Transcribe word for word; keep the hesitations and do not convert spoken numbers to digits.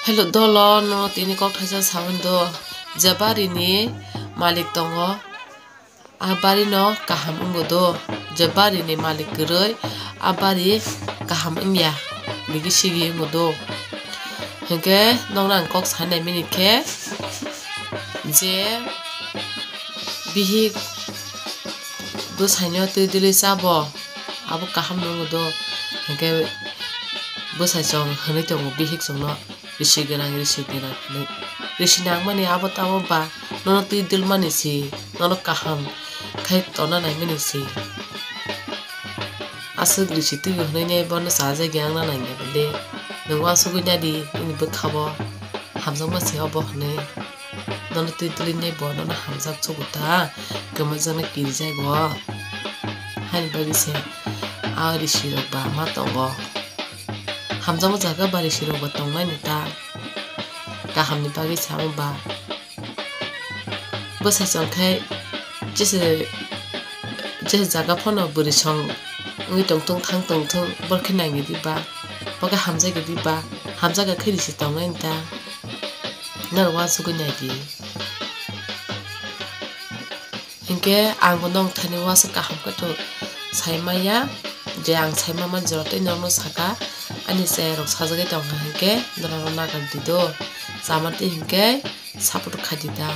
Hello dolo, no tini kok thaisa sawi do, je bari ni malik tongo, a bari no kaham wngo do, je bari ni malik kwrwi a bari kaham wngya, bigi sigi wngo do. Hinkhe nokno ang kok sanai mini khe, je bihik bwsaino twi dili chabo, abo kaham nwngo do. Hinkhe bwsai chwng hwnwi tongo bihik chwngno, risi gwnang, risi gwnang hwnwi. Risi nangmani abo tamo ba, nono twi dilmani si, nono kaham khai tonna naimani si. Aswk risi twi hwnwi ne bono chajagya wngna nangya bwle. Nwng uansugwi nadi, nini bwkhabo hamjakma se obo hwnwi. Nono twi dili ne bo nono hamjak chugo ta, kwmajak no kirijago. Haini bagwi se a risi rok ba ma tongo. Hamjakma jaga ba risi rok ba tongmani ta. Kaham ni bagwi samo ba. Bwsai chwng khai jesa, jesa jaga phano bwrwi song wngwi tongthung, thang tongthung, borok khe nangya di ba, bo khe hamjakya di ba, hamjakya khe risi tongnai ta, norok uansugwi nai di. Hinkhe ang bo nong thani uansuk kaham khe to sai manya, je ang sai mama jora tei norokno saka, ani chayarok sajagwi tongkha hinkhe norokno nagar di do, chama twi hinkhe support khai di ta.